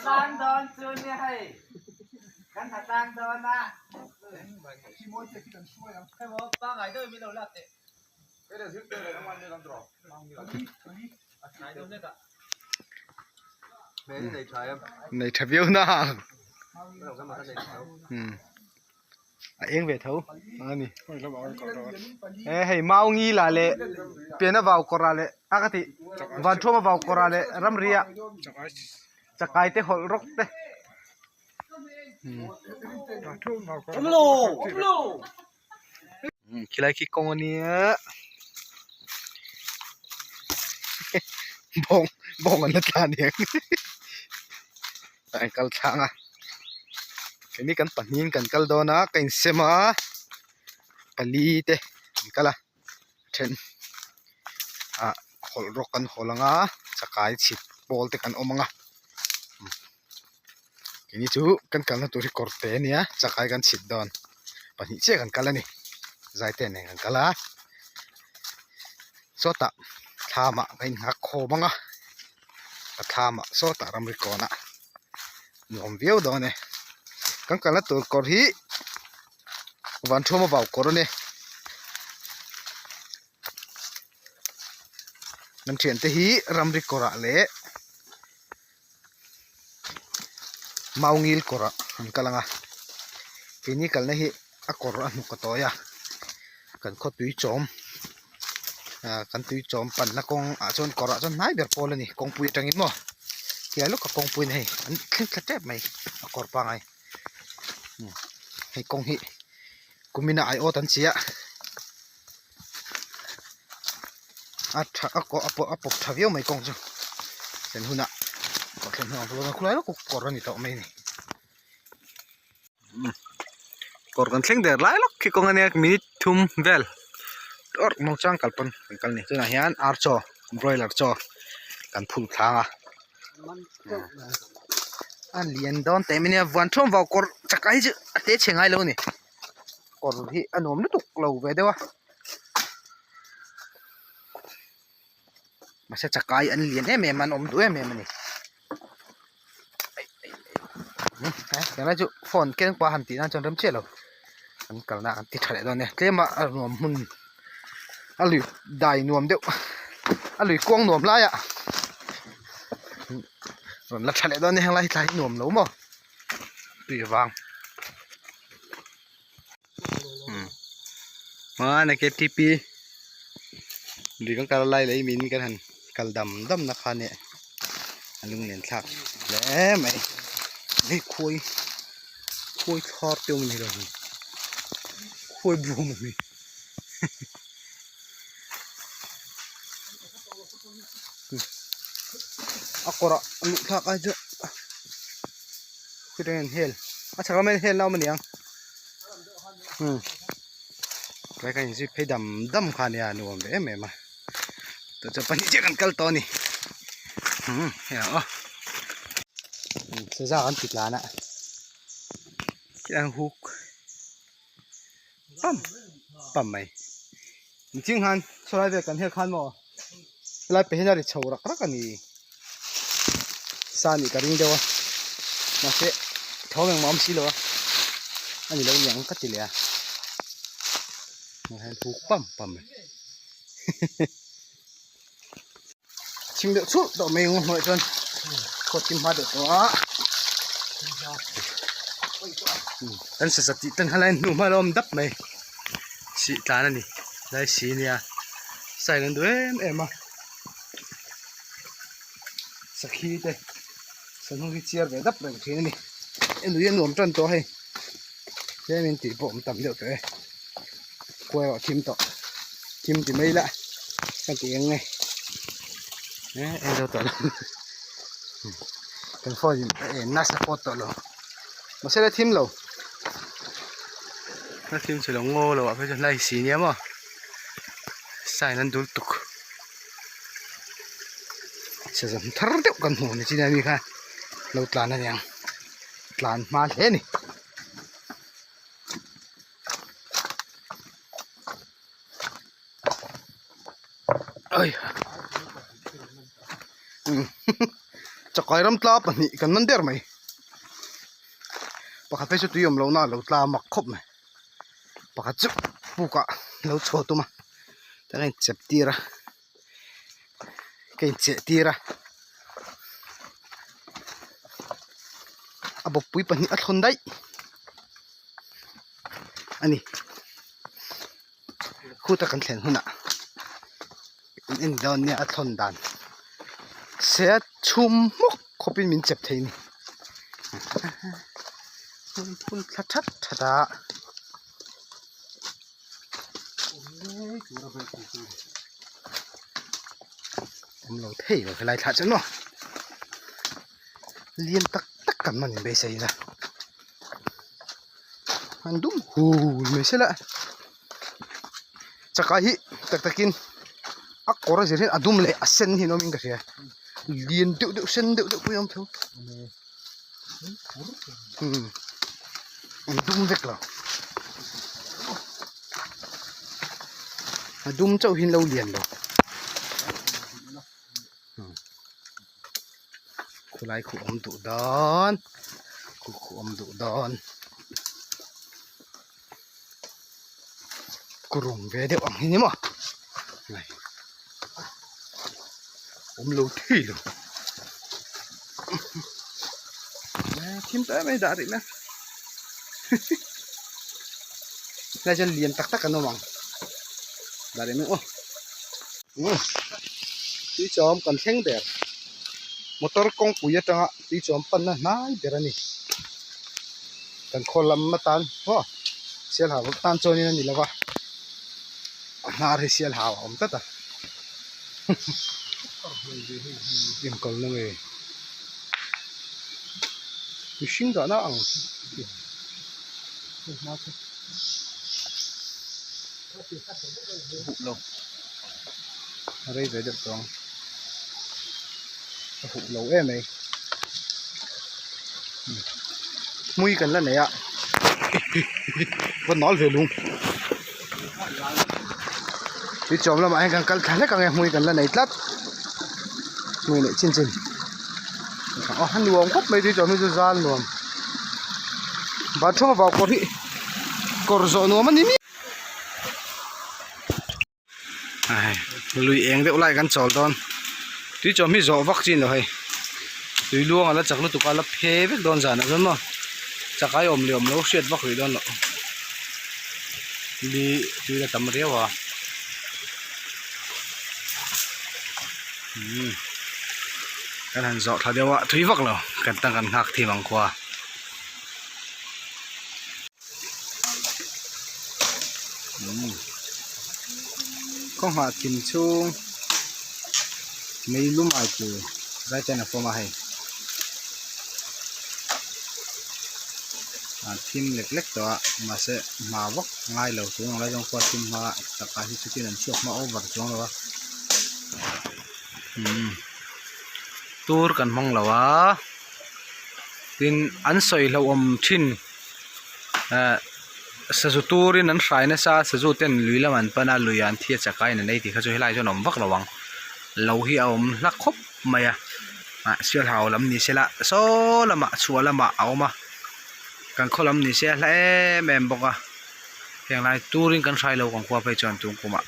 tlang dawn chu ni hei kan ha tlang dawn a Nei tha viau na a eng ve tho a ni e hei mau ngi lah leh pian a vau kawr ah leh a ka tih van thuam a vau kawr ah leh ramri ah chakai te hawlh rawk te. Khilai khi kawng a nia bawng bawng an la tla aniang an kal thlang a keini kan pahnihin kan kal dawn a ka insem a pali te an kal a then ah hawlh rawk kan hawl ang a chakai chhit pawl te kan awm ang a Keini chu kan kalna tur hi kawr te a nia chakai kan chhit dawn pahnih chiah kan kal a ni zaite nen kan kal a sawtah thlamah kan inghak khawm ang a a thlamah sawtah ramri kawnah nuam viau dawn e kan kalna tur kawr hi van thuma vau kawr a ni kan thiante hi ramri kawrah leh. Mau ngil kawr ah an kal ang a keini kalna hi a kawr a hnuk a tawi a kan khaw tui chawm ah kan tui chawm panna kawng ah chuan kawr ah chuan hnai ber pawl a ni kawngpui atangin maw tia lawk a kawngpui na hei an thleng thla tep mai a kawr pangai hei kawng hi kumin a aiawt an chi a a tha a kawh a pawh a pawp tha viau mai kawng chu thlen hunah kawr thlen hunah ang khulai lawk kawr a ni tawh mai a ni kawr kan thleng der lai lawk khi kawng a nia minute thum vel awrh mawng chang kal pawn kan kal a ni tunah hian ar chaw broiler chaw kan phul thlang a a lian dawn teh mai a nia vuan thawm vau kawr chakai chu a te chhe ngai lo a ni. Kawr hi a nuam lutuk lo ve deuh a mahse chakai an lian em em a an awm duh em em a ni tunlai chu phone keng pah han tih nan chuan rem chiah lo an kalna an ti tha leh dawn a nia tlem a a nuam hmun a lui dai nuam deuh a lui kuang nuam lai ah rawn la tha leh dawn a nia helai tlai hi nuam lo maw. Tui vang hmana ktp lui kan kal lai leh min kan han kal dam dam na kha nia a lunglen thlak hle mai hei khuai khuai thar te awm a ni lo hi khuai bum a ni a kawrah a luh thlak ai chu khawilai an hel a chhak lamah hian hel na awm a ni ang umm tlai khan inzui phei dam dam kha a nia nuam ve em em a tah chuan pahnih chiah kan kal tawh a ni umm hei ang aw saza kan ti tlan a khian huk pam pam mai miching khan sawlai vel kan hel khan maw helai peh hian a ri chho rak rak a ni sa nih ka ring deuh a mahse thawm engmah a awm silo a a ni lo niang ka ti leh a hei hian huk pam pam mai thing deuh chhulh tawh mai ang hnuaiah chuan kawt kim hma deuh tawh a kan sa tih ten kha lai hnu hma lo awm dap mai sih tlan a ni lai si nia sign an duh em em a sakhi te sanghum hi chiar ve dap reng thin a ni e lui a nuam tan tawh hei tlem in tih pawh awm tam deuh tawh e. Khua erawh thim tawh thim ti mai la ka ti eng nge eh en zo tawh lo kan phone in a en nasa pawt tawh lo mahse la thim lo la thim chu lo ngaw lo ah phei chuan hlai si nia maw sign an dul tuk sazam thar deuh kan hmuh ni chin a mi kha lo tlan a niang tlan hma hle a ni. Chakai ram tla pahnih kan man der mai. Pakhat phei chu tui awm lohna a lo tla mak khawp mai. Pakhat chu pukah lo chhuah tum a chuan a inchep tir a ka incheh tir a a bawppui pahnih a thlawn daih a ni. Khuta kan thlen hunah in en dawn nia a thlawn dan se a chhum hmawk khawpin min chep thei a ni phun thla that that a awm lo thei lo helai thlah chu maw lian tak tak kan man inbeisei ila. An dum hul mai se la chakai hi tak takin a kawr a zir hian a dum leh a sen hi an awmin ka hria lian deuh deuh sen deuh deuh pawh hi a awm tho umm an dum vek lo a dum chauh hi an lo lian lo. Khulai khu awm duh dawn khu khu awm duh dawn kurum ve deuh ang hi ni maw hei awm lo thei lo thim ta em em dah rih na helai chuan lian tak tak an awm ang dah rih mai aw. Tui chawm kan thleng der motor kawngpui atanga tui chawm panna hnai ber a ni kan khaw lam atan maw sialhau tan chuanin a ni lo va a hnar hi sialhau a awm tlat a enkawl na nge mihring dahna ang huh lo. A rei ve deuh tawh ang a huh lo em mai hmui kan la nei a va nal ve lung tui chawm lamah hian kan kal thla hlek ang e hmui kan la nei tlat hmui neih chin chin aw a nuam khawp mai tui chawm hi chu zal nuam bathroom a vau kawr hi kawr zawh nuam a ni miah. Lui eng deuh lai kan chawl dawn tui chawm hi zawh vak chin lo hei tui luang a la chak lutuk a la phe vek dawn zanah chuan maw chakai awm leh awm lo hriat vak rih dawn loh li tui la tam riau a umm kan han zawh thla deuh a tui vak lo kan tan kan nghak thim ang khua. Khaw nghah thim chhung mei lum ai tur zai ten a fawm a hei a thim lek lek tawh a mahse hma vak ngai lo tun ang lai zawng pawh a thim hma takah hi chutin an chhuak hma over chuang lo a umm tur kan hmang lo a tin an sawi hlauhawm thin ehh sazu turin an hrai nasa a sazu ten lui lam an pan a lui ah an thi a chakai in an ei tih kha chu helai ah chuan a awm vak lo ang lo hi a awm hla khawp mai a ah sialhau lam ni sela saw lamah chhuah lamah a awm a kan khaw lam ni se a hla em em bawk a heng lai turin kan hrai lo kan khua phei chuan tun kumah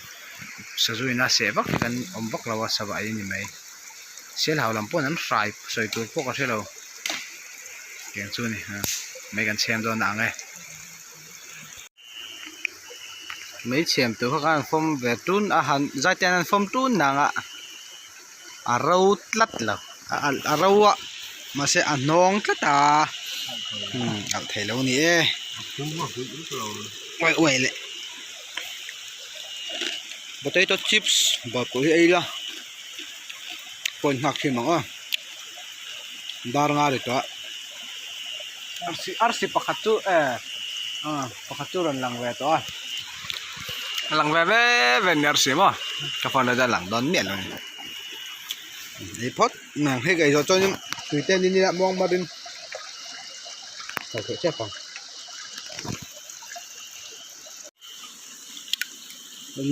sazu in a seh vak hi kan awm vak lo a sava ei a ni mai. Sialhau lam pawh an hrai sawi tur pawh ka hre lo tiang chu a ni mai kan chhiam dawn ang e mai chhiam tur kha khan an fawm ve tun a han zai te an fawm tun nang a a ro tlat lo a ro a mahse a hnawng tlat a umm alh theih lo a ni e uai uai leh potato chips bakawlh hi ei ila. Point nghak thin ang aw dar nga ri tawh a arsi arsi pakhat chu eh ah pakhat chu rawn lang ve tawh a a lang ve ve ve ni arsi maw ka phone ah chuan a lang dawn miah lo a ni ei phawt nang hei ka ei zawh chuanin tui te an in ila muang marin chho theih tep ang.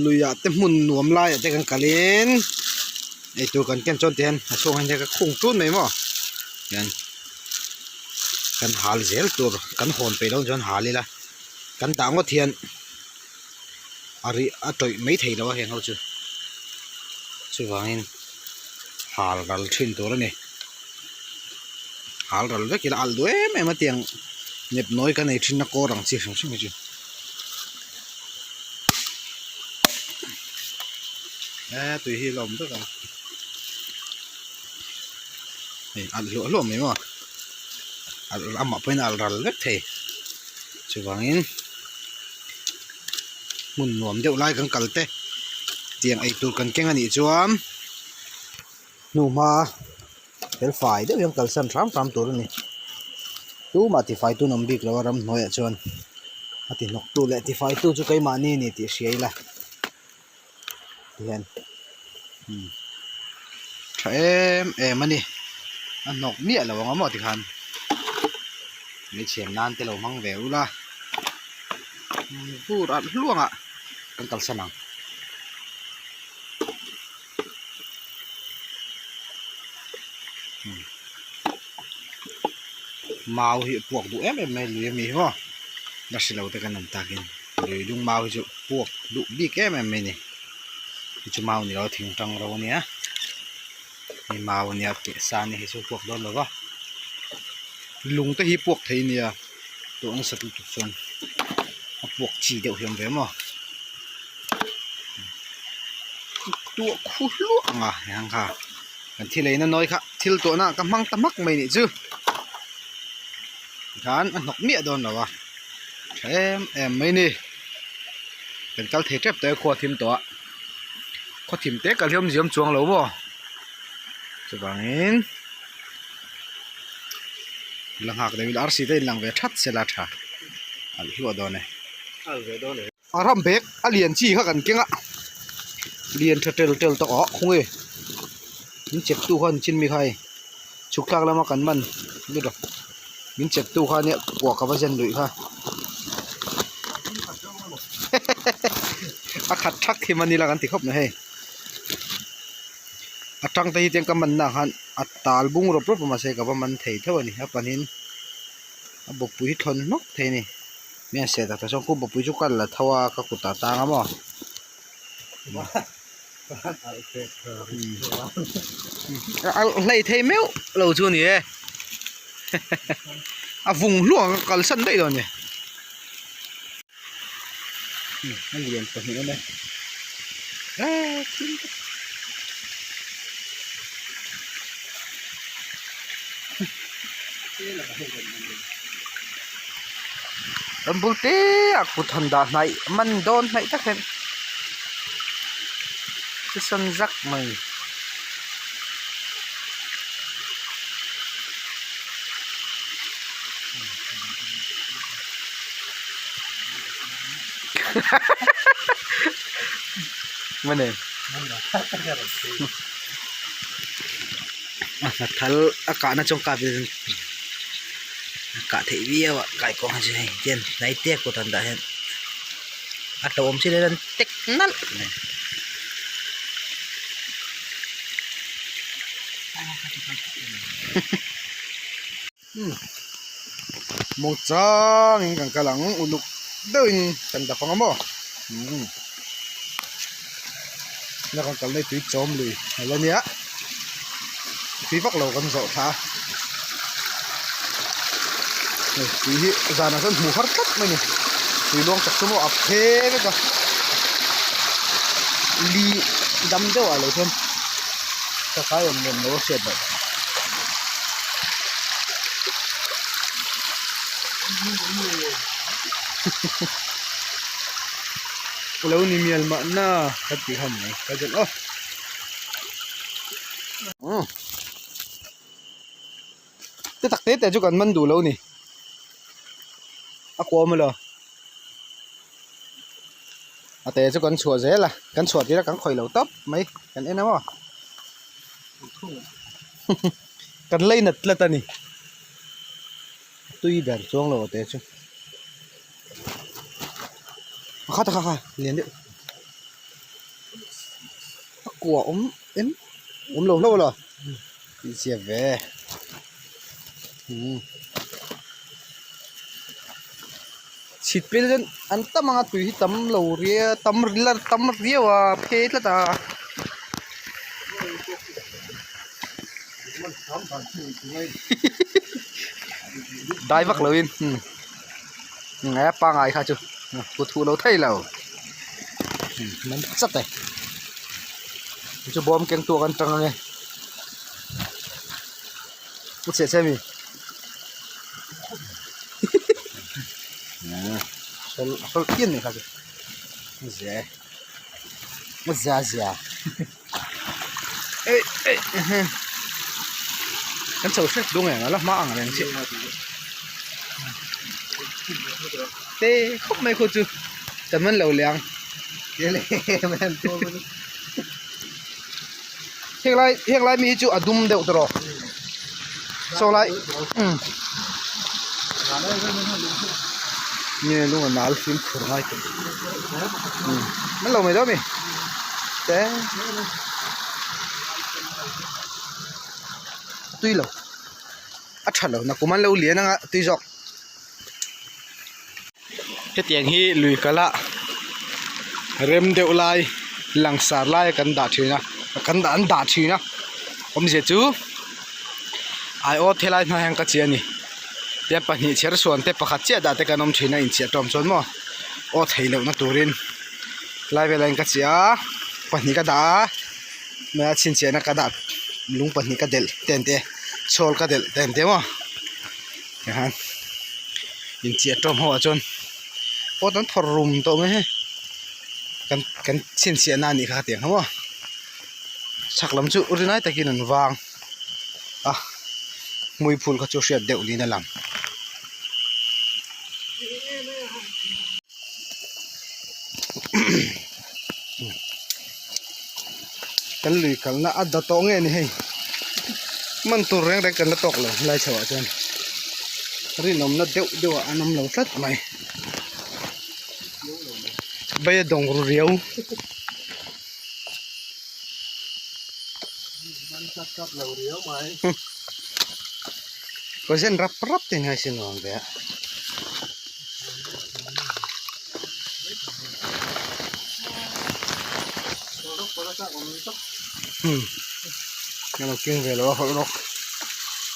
Luiah te hmun nuam laiah te kan kalin eitur kan ken chuan tihian a chhungah hian ka khung tun mai maw. Hian kan hal zel tur kan hawn peih loh chuan hal ila kan dah ngawt hian a rih a tawih mai thei lo a heng ho chu chuvangin hal ral thin tur a ni hal ral vek ila alh duh em em a tiang nep nawi ka nei thin a kawr ang chi hrim hrim hi chu. E tui hi a la awm vek ang hei alh hluah hluah mai maw alh amah pawhin a alh ral vek thei chuvangin hmun nuam deuh lai kan kal te tiang eitur kan keng anih chuan hnuhma fel fai deuh hian kalsan hram hram tur a ni tumah tifai tu an awm bik lo a ramhnuaiah chuan a ti hnawk tu leh tifai tu chu keimahni a ni tih hria ila tihian umm tha em em a ni a hnawk miah lo ang a maw tikhan mai chhiar nan te lo hmang ve ula vur alh hluang ah kan kalsan ang. Mau hi a puak duh em em mai lui ami hi maw la hre lo te kan awm takin lui dung mau hi chu puak duh bik em em mai a ni hei chu mau ni lo thing tang ro a nia hei mau a nia keh sa a nia hei chu a puak dawn lo va lung te hi puak thei a nia tawh nasat lutuk chuan a puak chi deuh hi a awm ve maw. Tuah khu hluah ang a heng kha kan thil ei na nawi kha thil tuahna ah ka hmang ta hmak mai nih chu tikhan a hnawk miah dawn lo a tha em em mai ni kan kal thei tep tawh e khua thim tawh a khaw thim te kal hi awmzia awm chuang lo maw chuvangin la nghak deuh ila arsi te in lang ve that sela tha alh hluah dawn e. A ram bag a lian chi kha kan keng a lian tha tel tel tawh ah khawnge min chep tu khan chin mi kha hei chhuk thlak lama kan man lut a min chep tu kha nia kuah ka va zen luih kha a khat thak hi man ila kan ti khawp mai hei a tang te hi tiang ka man na khan a tal bung rawp rawp a mahse ka va man thei tho a ni a panin a bawkpui hi thawn hnawk thei a ni. Mi an seh tak tak chuan khu bawkpui chu ka la tho a ka kutah a tang a maw a hlei thei meuh lo chu a ni e a vung hluah a kalsan daih dawn a ni a lian pahnih awm e Kan bul te ah kut han dah hnaih man dawn hnaih tak hian thi sawn zak mai. Mane a hnathal a kahna chuan kap in a kah theih viau a kaikuang hi chu hei hian hnai te kut an dah hian a hlauhawm chiah hian an tek nalh mai. Muangchangin kan kal ang uluk deuhin kan dap ang a maw umm na kan kalna hi tui chawm lui a la nia tui vak lo kan zawh thla a hei tui hi zanah chuan hmuh har tlat mai a ni tui luang chak chu maw a phe vek a li dam deuh ah lo chuan chakai awm lem lo a hriat loh. Lo ni mial mahna ka ti han mai ka zawlh aw umm te tak te te chu kan man duh lo ni a kuam alo a te chu kan chhuah zel a kan chhuah tir a kan khawih lo tawp mai kan en a maw. Kan leinat tlat a ni tui ber chuang lo te chu a kha ta kha kha lian deuh a kua awm em awm lo hlauh a lo tih chhiat ve. Umm chhit pel hian an tam ang a tui hi tam lo ria tam tam riau a phe tlat a. Dai vak lo in umm a pangai kha chu kut huh lo thei lo man chat e chu bawm keng tuak an tang ange u chhe chhe mi hrawlh phian mai kha chu zia e zia zia. Ei ei kan chho hrep dawn em a la hma ang reng chiah te khawp mai khaw chu kan man lo leh ang heng lai heng lai mi hi chu a dum deuh tawh saw lai umm nge lung a nal fimkhur ngai tawh umm man lo mai dawn a mi te tui lo a tha lo nakum an lo lian anga tui zawk hetiang hi lui kala rem deuh lai langsar lai kan dah thin a kan dah an dah thin a awmzia chu aiawt helai hma hian ka chiah a ni tiang pahnih chher suan te pakhat chiah dah te kan awm thin a inchiah tawm chuan maw aw theih loh na turin lai velah hian ka chiah a pahnih ka dah a hmai a chhinchhiahna ka dah lung pahnih ka delh ten te chhawl ka delh ten te maw tihian inchiah tawm ho ah chuan pot an phawrh rum tawh mai hei kan kan chhinchhiah na anih kha tiang kha maw chhak lam chu rinai takin an vang a hmui phul kha chu hriat deuh niin a lang. Kan lui kalna a da tawh nge ni hei man tur reng reng kan la tawk lo helai chho ah chuan rinawmna deuh deuh ah an awm lo tlat mai bai a dawng ru riau. Kaw zen rap rap te hi sin awm ve a. Hmm ka lo keng ve lo a hawlh rawk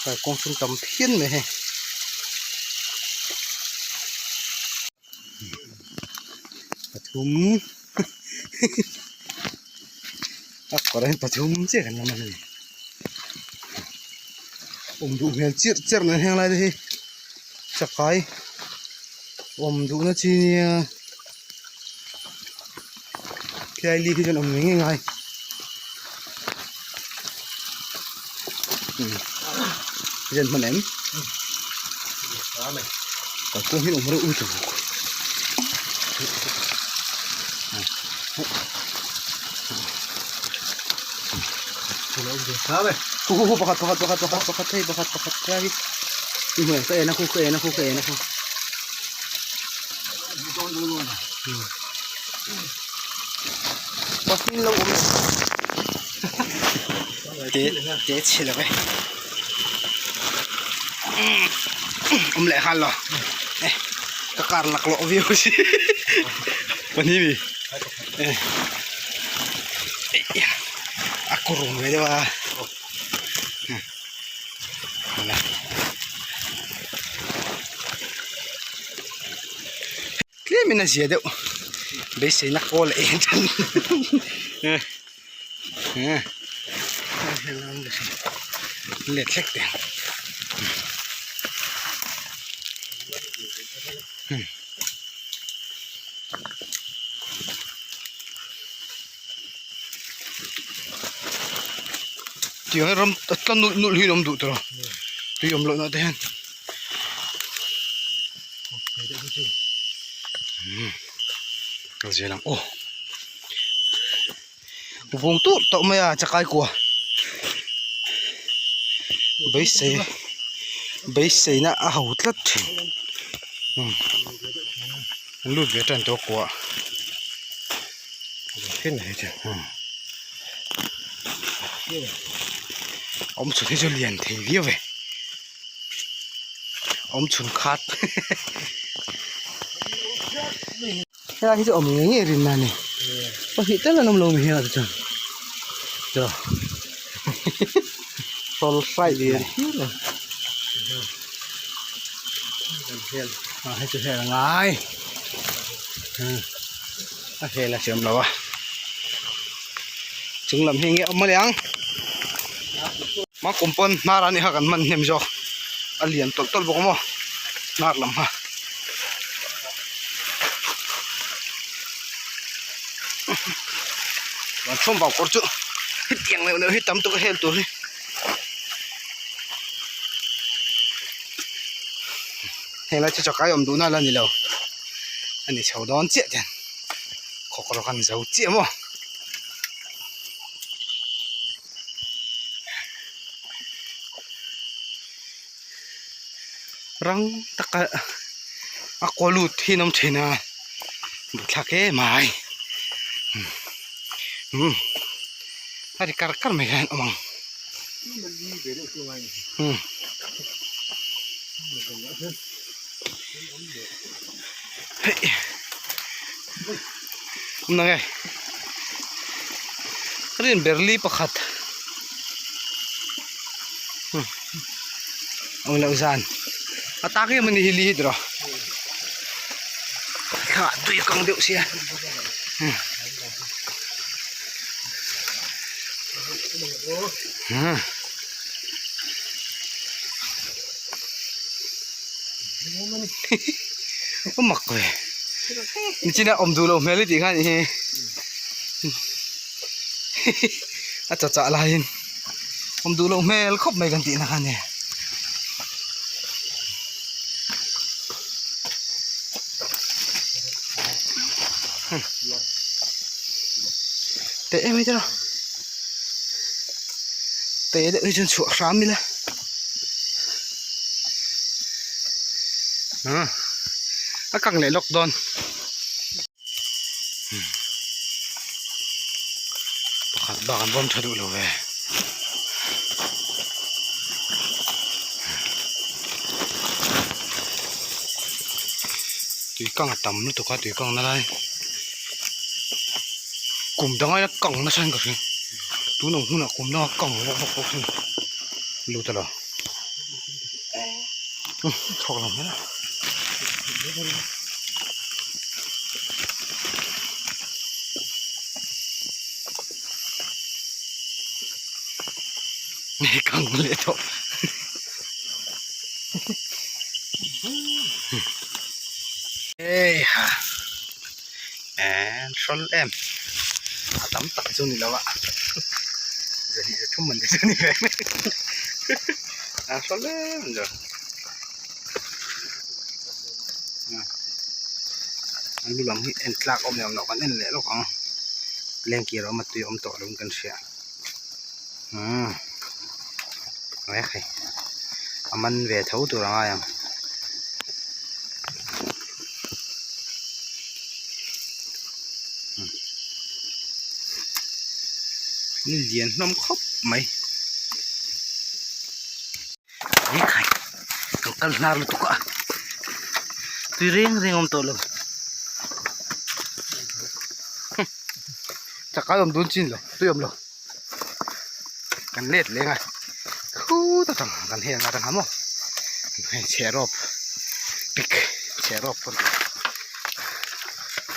kai kawng chu tam phian mai hei pathum a kawr ah hian pathum chiah kan la man a ni awm duh hmel chirh cherh mai heng lai te hi chakai awm duhna chi nia helai li hi chuan awm ngei ngei ngai zen hman em kalkawng hi a awm reuh lutuk Khu khu khu pakhat pakhat pakhat pakhat pakhat hei pakhat pakhat helai hi i hmu em ka en a khu ka en a khu ka en a khu pahnih lo awm te te chhe lo e awm leh nghal lo e ka kar laklawh viau si pahnih mi e a kawr awm ve deuh a tlem in a zia deuh beiseina kawl a eng tan let hlek teh ang. Tiang hi ram a tla nulh nulh hi an awm duh tawh a tui awm loh na te hian kal zel ang aw vung tur tawh mai a chakai kua beisei beisei na a ho tlat thin an lut ve tan tawh kua. Awm chhun hi chu lian thei viau ve. Awm chhun khat helai hi chu awm ngei ngei rinna a ni pahnih tal an awm lo mi hian ah te chuan tiraw sawl hraih lian hial a ni a hei chu hel a ngai a hel a siam lo a chung lam hi enge awm a niang. Hma kum pawn hnar a ni kha kan hman hnem zawk a lian tawlh tawlh bawk a maw hnar lam kha chuan chhawm vau kawr chu hetiang neuh neuh hi tam tuk a hel tur hi helai chu chakai awm duhna la ni lo a ni chho dawn chiah ten khawkrawk an zo chiah maw. Rang taka a kaw lut hi an awm thin a buaithlak em ai umm a ri kar kar mai hian an awm ang umm hei awm na nge. Rin berli pakhat awm loh zan a tak em ani hi li hi tiraw thla tui a kang deuh sia a mak ve nichina awm duh loh hmel i tih khan i hi a chaw chah laiin awm duh loh hmel khawp mai kan tihna kha a ni. Teh em mai tiraw teh deuh hi chuan chhuah hram ila. A kang leh lawk dawn pakhat bak an bawm tha duh lo ve tui kang a tam lutuk a tui kang na lai kum dang aia kang nasa in ka hria tun ang hunah kum danga kang vak vak pawh hi lut a lo. Thawk lo hmel a. Hei kang leh tawh. Hei ha en hrawl em a tam tak chu ni lo a zahnih zathum an ti chu ni ve mai a hrawl em zo an lu lam hi en tlak awm leh awm loh kan en leh lawk ang lengkir a awm a tui a awm tawh lo in kan hria umm hei a man ve tho tur a ngai ang. Lian hlawm khawp mai ekhai kan kal hnar lutuk a tui reng reng a awm tawh lo chakai awm dun chin lo tui awm lo kan let leng a khut atang kan heng atang ha maw hei chhehrawp pik chhehrawp pawn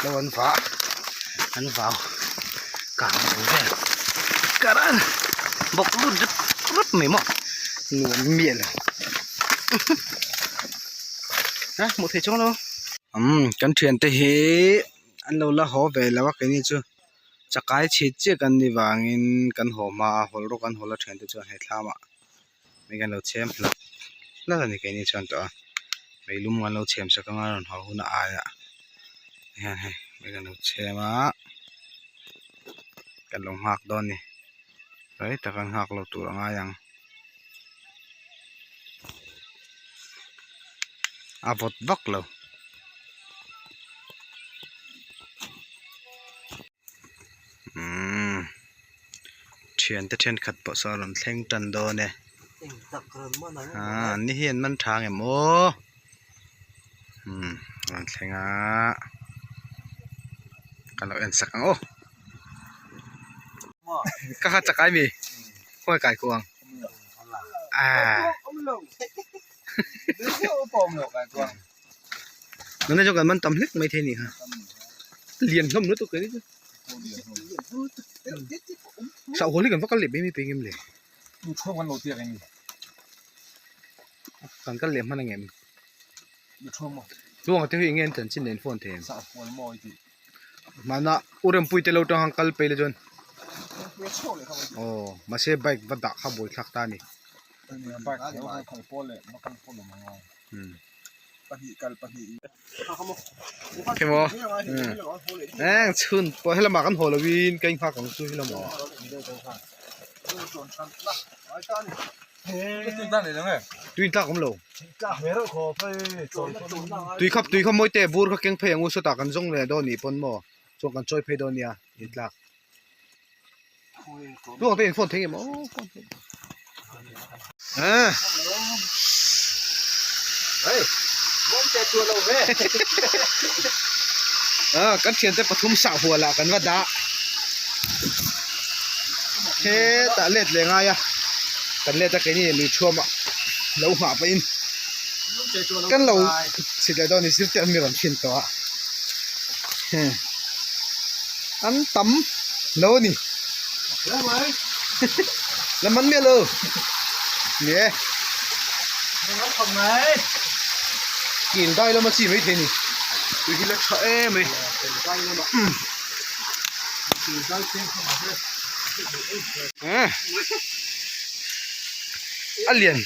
lo an vah an vau kang lo vel karan bawk lut rep rep mai maw nuam miah lo a hmuh theih chuang lo umm kan thiante hi an lo la haw ve lo a keini chu. Chakai chhit chiah kan nih vangin kan haw hma a hawl rawk an hawl a thiante chuan he thlamah mai kan lo chhem hlak hlak a ni keini chuan tawh a meilum kan lo chhem sak anga rawn haw hun a aiah hian hei mai kan lo chhem a kan lo nghak dawn a ni rei tak an nghak lo tur a ngai ang a vawt vak lo. Umm thiante thenkhat pawh saw a rawn thleng tan dawn e. Aa an ni hi an man tha ang em aw umm rawn thleng a ka lo en sak ang aw ka kha chakai mi khawi kai kuang aa nana chu kan man tam hlek mai thei a nih kha lian hlawm lutuk kei chu sahhual hi kan va kal leh mai mai peng em le. Kan kal leh hman ang em? Chuang te hi enge an chanchin nen phone thei em? Hmana u Rempuii te lo tang kal phei la chuan aw mahse bike va dah kha buaithlak ta a ni. Emaw eng chhun pawh helamah kan haw lovin ka inghak ang chu helamah. Tui tlak awm lo tui kha tui kha mawi te bur kha keng phei ang u sawtah kan zawng leh dawn nih pawn maw chuan kan chawi phei dawn nia in tlak Tuang te in phone thei nge maw phone thei ah ah kan thian te pathum sah hual ah kan va dah hetah let leh ngai a kan let a keini lui thuam ah lo nghah pah in kan lo chhit leh dawn a ni zir te an mi rawn thin tawh a an tam lo a ni la man miah lo ni e kil dai lama chi mai thei a ni tui hi la tha em mai a lian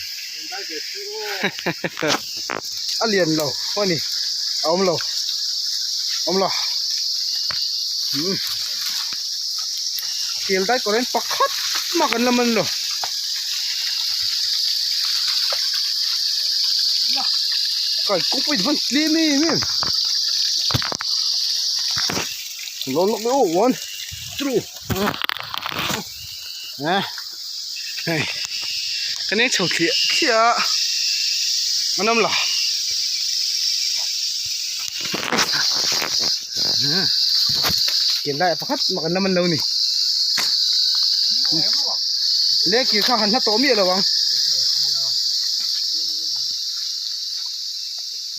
a lian lo a ni a awm lo awm lo umm kel dai kawr hian pakhat mah kan la man lo kai kawngpui te pawn tlem em em lawm lawk mai aw one two eh hei ka nei chho thliah thliah a an awm lo ken laiah pakhat mah kan la man lo ni lengkir kha han hla tawh miah lo ang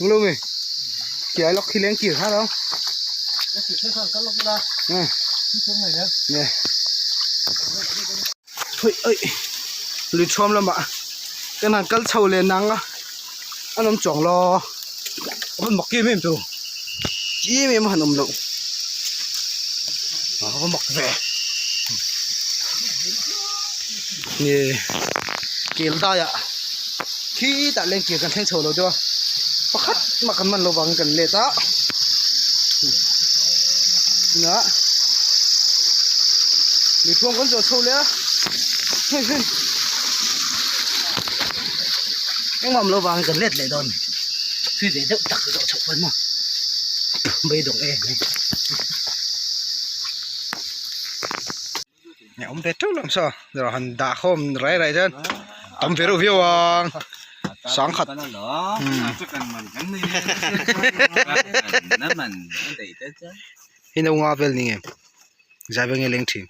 lo mi kiai lawk khi lengkir kha lo nge Hei oi lui thuam lamah kan han kal chho leh nang a an awm chuang lo a van mak em em tur em em a han awm loh a va mak ve nge kel daiah khitah lengkir kan thleng chho lo deuh a pakhat mah kan man lovang kan let a tunah lui thuam kan zawh chho leh a hei hei engmah awm lovang kan let leh dawn thui ve deuh tak zawh chhoh pawh maw beidawng em mai. Awm ve teuh lo saw rawh han dah khawm rai rai chuan tam ve reuh viau ang sangkhat hi no nga vel ni nge zai veng nge leng thin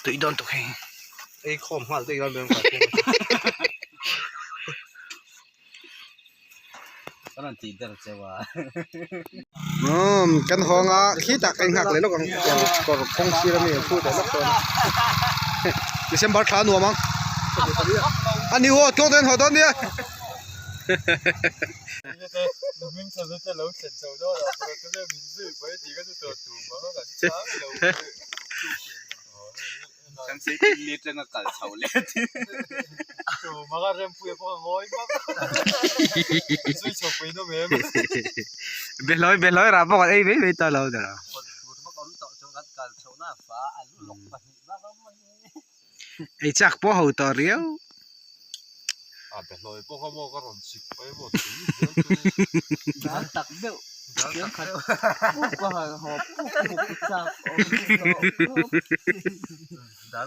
tui dawn tuk hei ei khawm nghal te hian Umm kan hawng a khitah ka inghak leh lawk ang kawr kawng sir ami an thu leh lawk dawn a December thla a nuam ang a ni haw tluang dawn haw dawn nia. Kan sei tin mi atanga kal chho leh a ti. Tu maka Rempuia pawh a ngawi hmak. Zui chho pui nawm em. Behlawi behlawi rah pawh kan ei mai mai ta lo der a. Ei chak pawh ho tawh riau. A behlawi pawh kha maw ka rawn chik pai maw tui zel chu. Dan tak deuh. Dal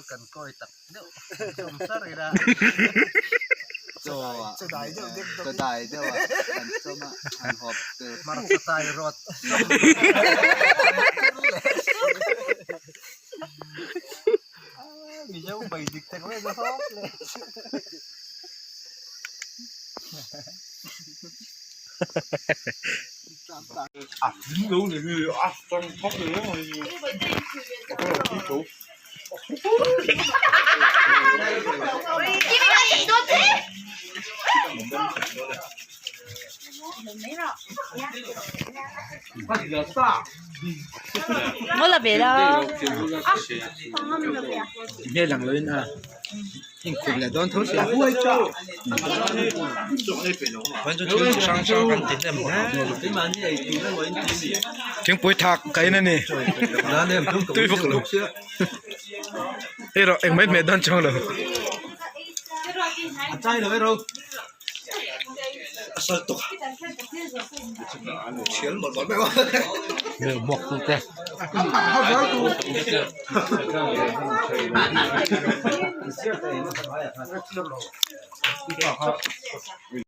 kan kawi tak deuh chawm sar ila chaw ah chaw dai deuh ah kan chawm a han hawp tel hmarcha tai rawt mizo bai dik tak mai a hawp le. Hmel ang loin a inkhup leh dawn tho sia thil chi hrang hrang kan ti hnem hle thingpui thak ka in a ni tui vak lo hei rawh engmah i hmeh dawn chuang lo.